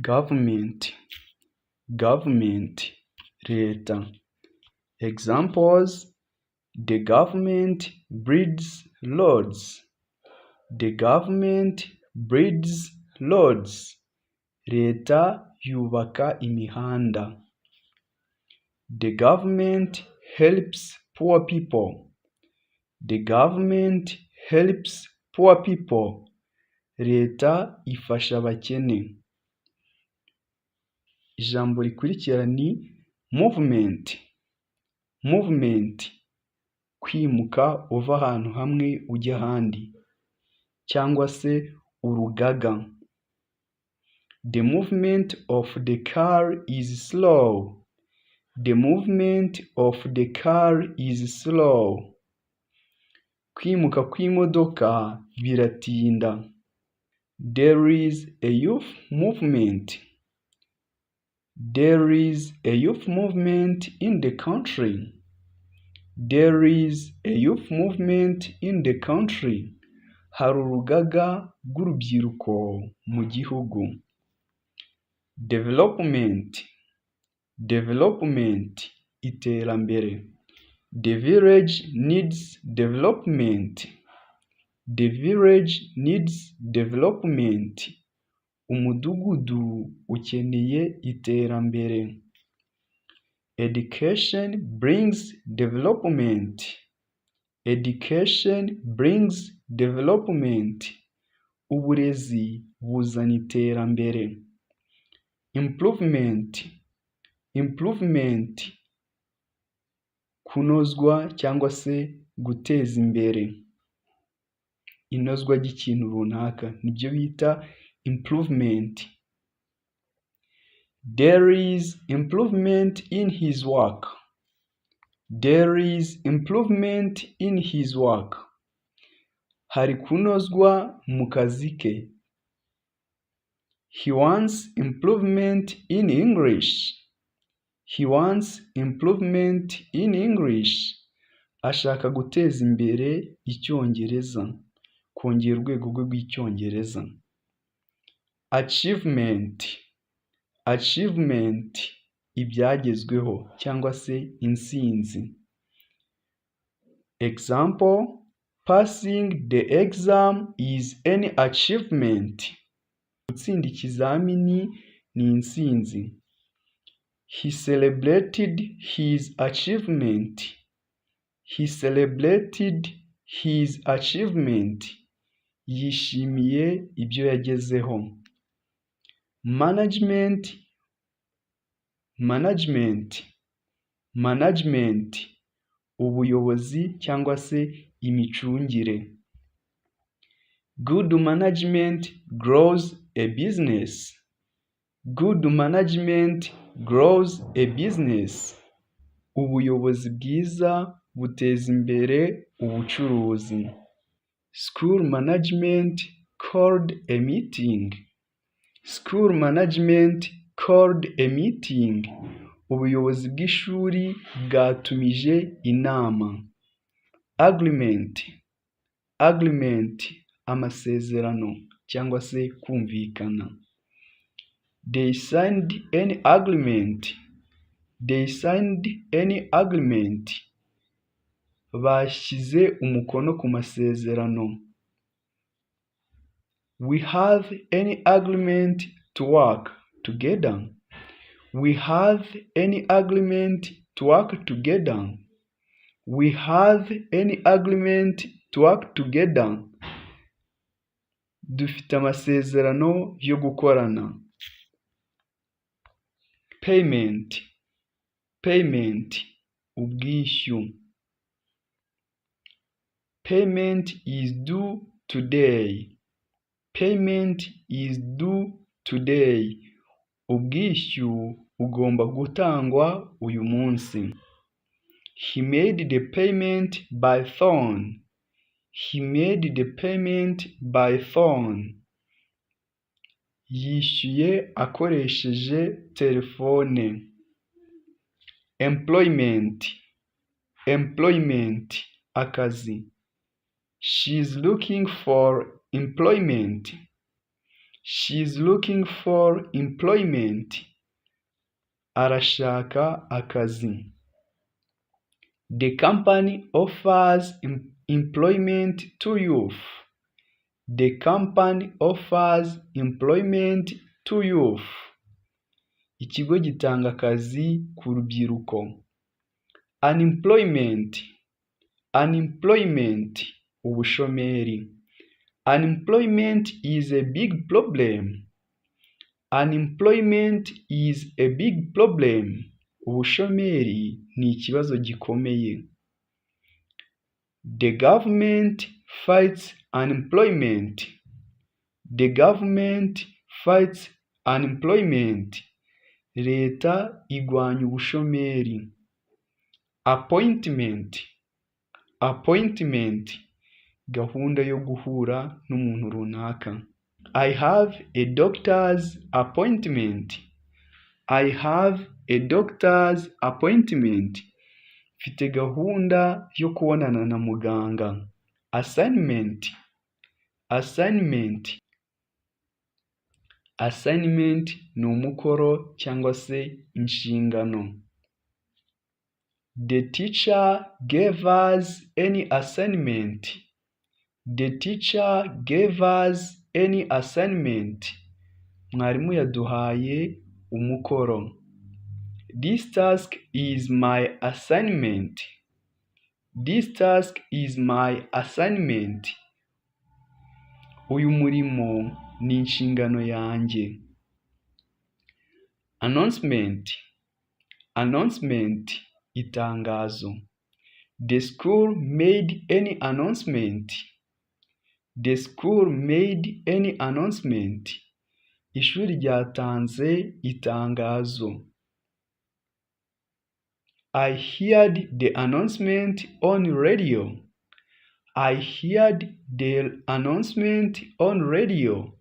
government, government, leta. Examples: the government builds roads. The government builds roads. Leta yubaka imihanda. The government helps poor people. The government helps poor people. Leta ifasha abakene. Ijambo rikurikira ni movement. Movement, kwimuka uva ahantu hamwe ujya ahandi, cyangwa se urugaga. The movement of the car is slow. The movement of the car is slow. Kwimuka kw'imodoka biratinda. There is a youth movement. There is a youth movement in the country. There is a youth movement in the country. Hari urugaga rw'urubyiruko mu gihugu. Development, development, iterambere. The village needs development. The village needs development. Umudugudu ukeneye iterambere. Education brings development. Education brings development. Uburezi buzana iterambere. Improvement, improvement, kunozwa cyangwa se guteza imbere. Inozwa ry'ikintu runaka nibyo bita improvement. There is improvement in his work. There is improvement in his work. Hari kunozwa mu kazi ke. He wants improvement in English. He wants improvement in English. Ashaka guteza imbere icyongereza, kongera urwego rwe rw'icyongereza. Achievement, achievement, ibyagezweho cyangwa se intsinzi. Example: passing the exam is an achievement. Gutsinda ikizamini ni intsinzi. He celebrated his achievement. He celebrated his achievement. Yishimiye ibyo yagezeho. Management, management, management, ubuyobozi cyangwa se imicungire. Good management grows a business. Good management grows a business. Ubuyobozi bwiza buteza imbere ubucuruzi. School management called a meeting. School management called a meeting. Ubuyobozi bw'ishuri bwatumije inama. Agreement, agreement, amasezerano cyangwa se kumvikana. They signed an agreement. They signed an agreement. Bashyize umukono ku masezerano. We have an agreement to work together. We have an agreement to work together. We have an agreement to work together. Dufite amasezerano yo gukorana. Payment, payment, ubwishyu. Payment is due today. Payment is due today. Ubwishyu ugomba gutangwa uyu munsi. He made the payment by phone. He made the payment by phone. Yishyuye akoresheje telefone. Employment, employment, akazi. She is looking for employment. She is looking for employment. Arashaka akazi. The company offers employment to youth. The company offers employment to youth. Ikigo gitanga akazi ku rubyiruko. Unemployment. Unemployment, ubushomeri. Unemployment is a big problem. Unemployment is a big problem. Ubushomeri ni ikibazo gikomeye. The government fights unemployment. The government fights unemployment. Leta igwanya ubushomeri. Appointment. Appointment, gahunda yo guhura n'umuntu runaka. I have a doctor's appointment. I have a doctor's appointment. Mfite gahunda yo kubonana na muganga. Assignment. Assignment. Assignment ni umukoro cyangwa se inshingano. The teacher gave us any assignment. The teacher gave us any assignment. Mwarimu yaduhaye umukoro. This task is my assignment. This task is my assignment. Uyu murimo ni inshingano yanjye. Announcement. Announcement, itangazo. The school made any announcement. The school made any announcement. Ishuri ryatanze itangazo. I heard the announcement on radio. I heard the announcement on radio.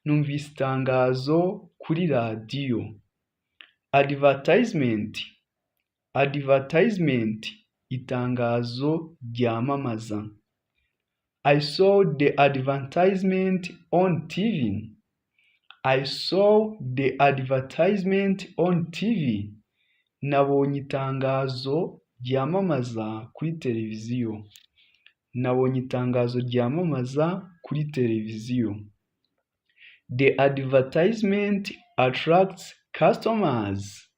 Numvise itangazo kuri radiyo. Advertisement. Advertisement, itangazo ryamamaza. I saw the advertisement on TV. I saw the advertisement on TV. Nabonye itangazo ryamamaza kuri televiziyo. Nabonye itangazo ryamamaza kuri televiziyo. The advertisement attracts customers.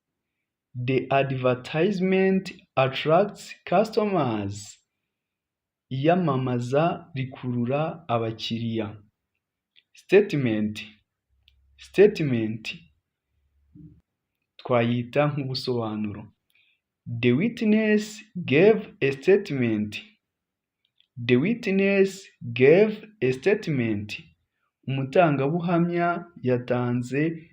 The advertisement attracts customers. Iyamamaza rikurura abakiriya. Statement. Statement, twayita nk'ubusobanuro. The witness gave a statement. The witness gave a statement. Umutangabuhamya yatanze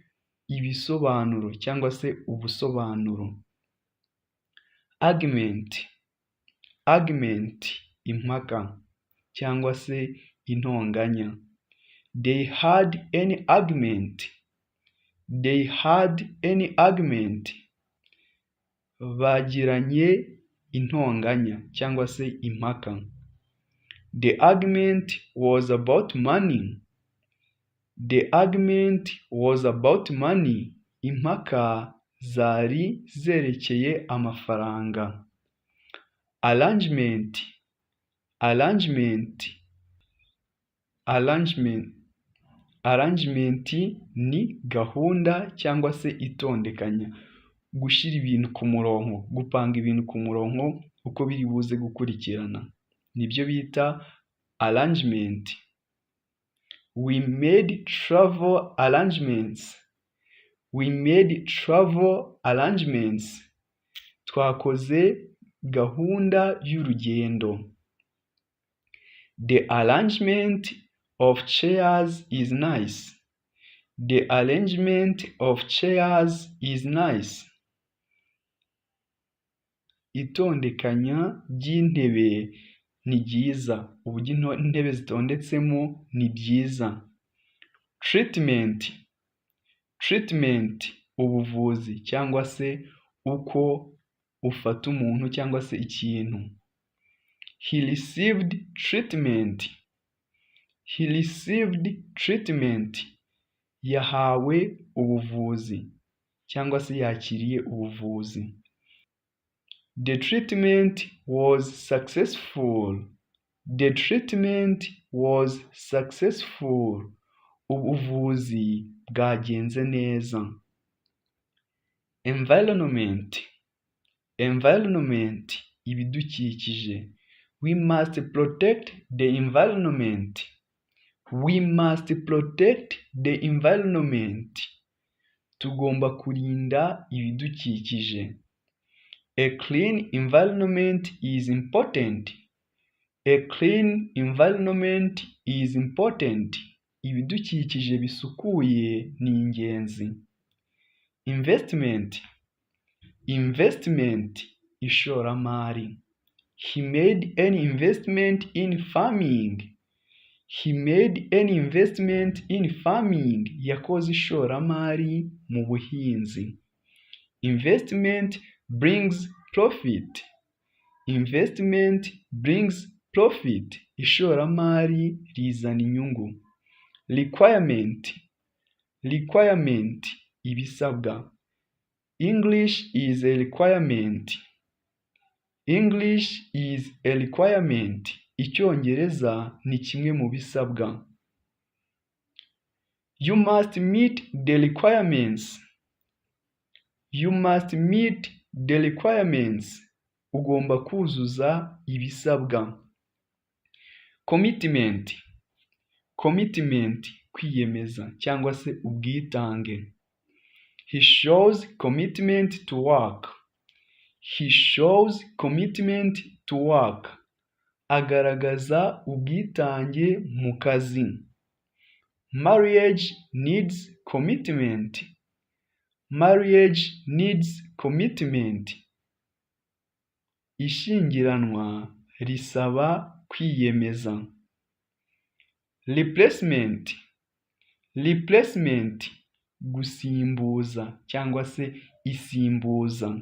ibisobanuro cyangwa se ubusobanuro. Argument. Argument, impaka cyangwa se intonganya. They had any argument. They had any argument. Bagiranye intonganya cyangwa se impaka. The argument was about money. The argument was about money. Impaka zari zerekeye amafaranga. Arrangement. Arrangement. Arrangement. Arrangement ni gahunda cyangwa se itondekanya. Gushyira ibintu ku murongo, gupanga ibintu ku murongo uko biri buze gukurikirana. Nibyo bita arrangement. We made travel arrangements. We made travel arrangements. Twakoze gahunda y'urugendo. The arrangement of chairs is nice. The arrangement of chairs is nice. Itondekanya ry'intebe ni ryiza. Uburyo intebe zitondetsemo ni byiza. Treatment. Treatment, ubuvuzi cyangwa se uko ufata umuntu cyangwa se ikintu. He received treatment. He received treatment. yahawe ubuvuzi cyangwa se yakiriye ubuvuzi. The treatment was successful. The treatment was successful. Ubuvuzi bwagenze neza. Environment. Environment, ibidukikije. We must protect the environment. We must protect the environment. Tugomba kurinda ibidukikije. A clean environment is important. A clean environment is important. Ibidukikije bisukuye ni ingenzi. Investment. Investment, ishoramari. He made an investment in farming. He made an investment in farming. Yakoze ishoramari mu buhinzi. Investment brings profit. Investment brings profit. Ishoramari rizana inyungu. Requirement. Requirement, ibisabwa. English is a requirement. English is a requirement. Icyongereza ni kimwe mu bisabwa. You must meet the requirements. You must meet the requirements. Ugomba kuzuza ibisabwa. Commitment. Commitment, kwiyemeza cyangwa se ubwitange. He shows commitment to work. He shows commitment to work. Agaragaza ubwitange mu kazi. Marriage needs commitment. Marriage needs commitment. Ishyingiranwa risaba kwiyemeza. Replacement. Replacement, gusimbuza cyangwa se isimbuza.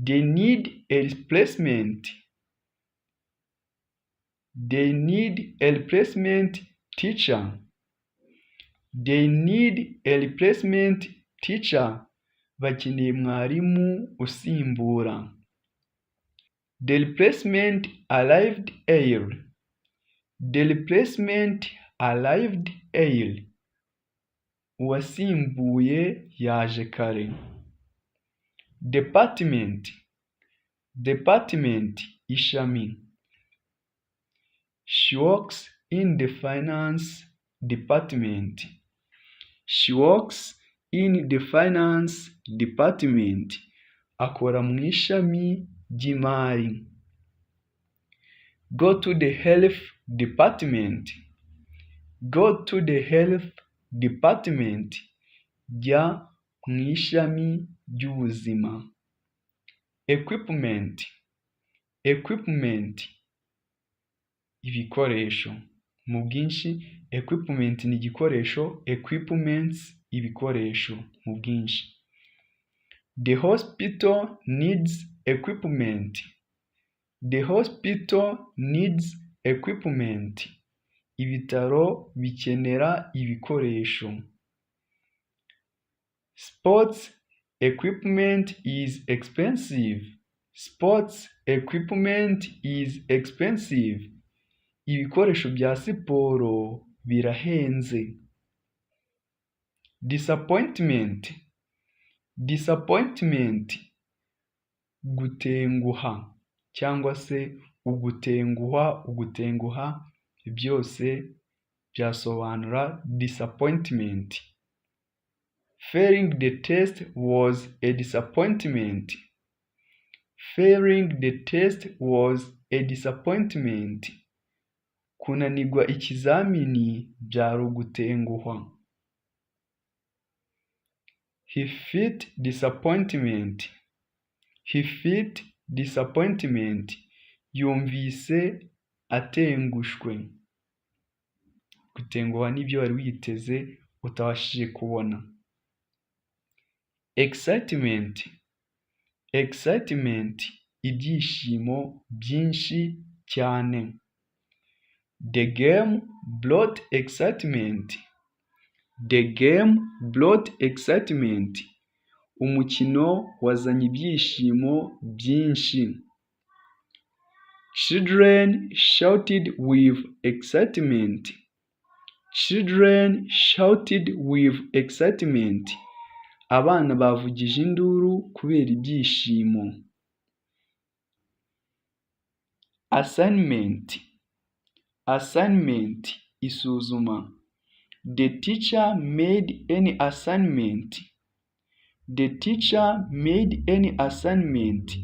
They need a replacement. They need a replacement teacher. They need a replacement teacher. Bakeneye mwarimu usimbura. The replacement arrived early. The replacement arrived early. Uwasimbuye yaje kare. Department. Department, ishami. She works in the finance department. She works in the finance department. Akora mu ishami ry'imari. Go to the health department. Go to the health department. Jya mu ishami ry'ubuzima. Equipment. Equipment, ibikoresho. Mu bwinshi, equipment ni igikoresho, equipments ibikoresho mu bwinshi. The hospital needs equipment. The hospital needs equipment. Ibitaro bikenera ibikoresho. Sports equipment is expensive. Sports equipment is expensive. Ibikoresho bya siporo birahenze. Disappointment. Disappointment, gutenguha cyangwa se ugutenguha. Ugutenguha byose byasobanura disappointment. Failing the test was a disappointment. Failing the test was a disappointment. Kunanirwa ikizamini byari ugutenguhwa. He felt disappointment. He felt disappointment. Yumvise atengushwe. Gutenguha n'ibyo wari witeze utabashije kubona. Excitement. Excitement, ibyishimo byinshi cyane. The game brought excitement. The game brought excitement. Umukino wazanye ibyishimo byinshi. Children shouted with excitement. Children shouted with excitement. Abana bavugije induru kubera ibyishimo. Assignment. Assignment, isuzuma. The teacher made any assignment. The teacher made any assignment.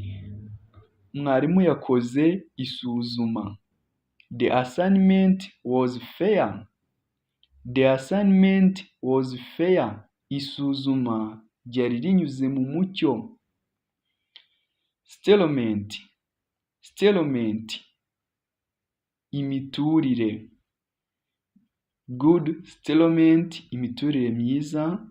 Mwarimu yakoze isuzuma. The assignment was fair. The assignment was fair. Isuzuma ryari rinyuze mu mucyo. Stalemate. Stalemate, imiturire. Good stalemate, imiturire myiza.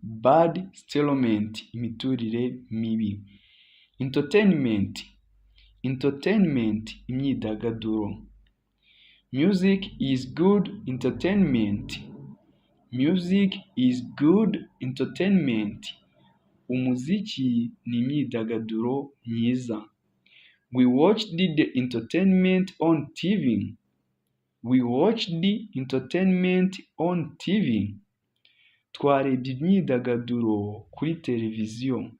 Bad stalemate, imiturire mibi. Entertainment. Entertainment, imyidagaduro. Music is good entertainment. Music is good entertainment. Umuziki ni imyidagaduro myiza. We watched the entertainment on TV. We watched the entertainment on TV. Twarebye imyidagaduro kuri televiziyo.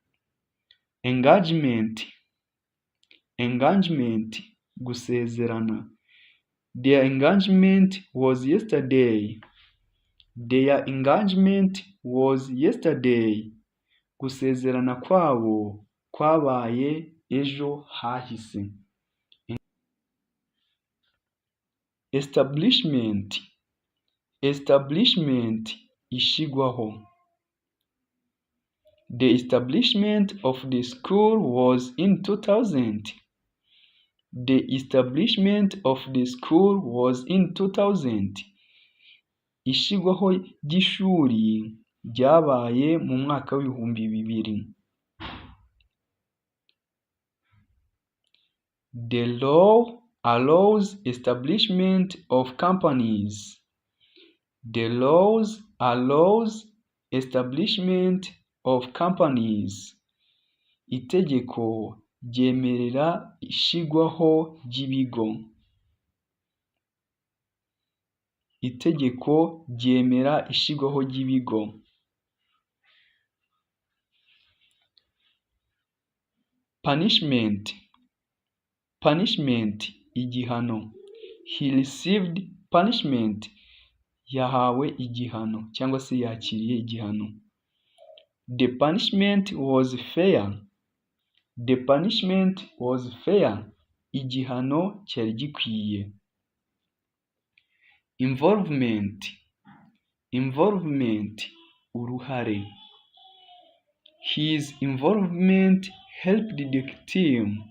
Engagement. Engagement, gusezerana. Their engagement was yesterday. Their engagement was yesterday. Gusezerana kwabo kwabaye ejo hahise. Establishment. Establishment, ishigwaho. The establishment of the school was in 2000. The establishment of the school was in 2000. Ishigwaho ry'ishuri ryabaye mu mwaka w'ibihumbi bibiri. The law allows establishment of companies. The laws allows establishment of companies. Itegeko ryemerera ishigwaho ry'ibigo. Itegeko ryemera ishigwaho ry'ibigo. Punishment. Punishment, igihano. He received punishment. Yahawe igihano cyangwa se yakiriye igihano. The punishment was fair. The punishment was fair. Igihano cyari gikwiye. Involvement. Involvement, uruhare. His involvement helped the team.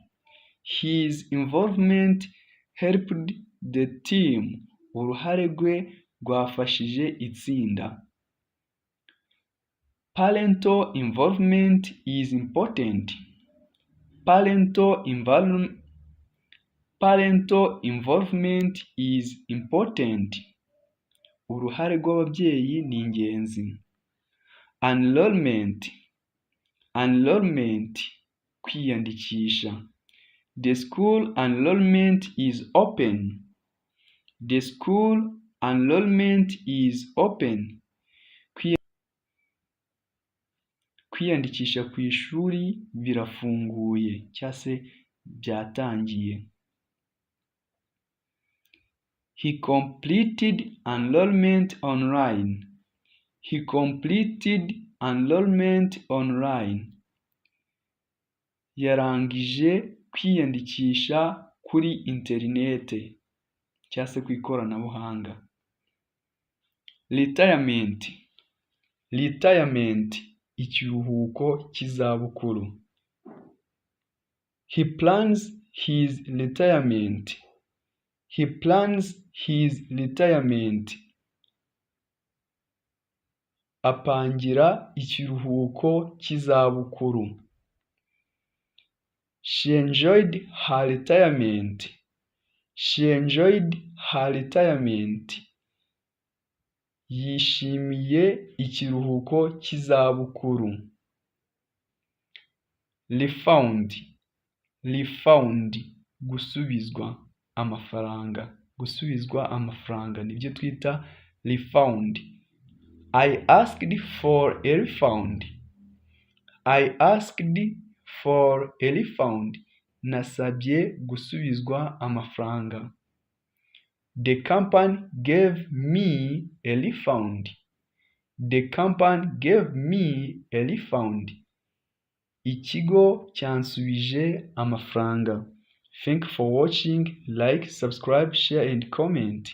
His involvement helped the team. Uruhare rwe rwafashije itsinda. Parental involvement is important. Parental involvement is important. Uruhare rw'ababyeyi ni ingenzi. Enrollment. Enrollment, kwiyandikisha. The school enrollment is open. The school enrollment is open. Kwiyandikisha ku ishuri birafunguye cyangwa se byatangiye. He completed enrollment online. He completed enrollment online. Yarangije kwiyandikisha kuri interinete cyangwa se ku ikoranabuhanga. Retirement. Retirement, ikiruhuko cy'izabukuru. He plans his retirement. He plans his retirement. Apangira ikiruhuko cy'izabukuru. She enjoyed her retirement. She enjoyed her retirement. Yishimiye ikiruhuko cy'izabukuru. Refund. Refund. Gusubizwa amafaranga. Gusubizwa amafaranga nibyo twita refund. I asked for a refund. I asked for a refund. Nasabye gusubizwa amafaranga. The company gave me a refund. The company gave me a refund. Ikigo cyansubije amafaranga. Thank you for watching. Like, subscribe, share and comment.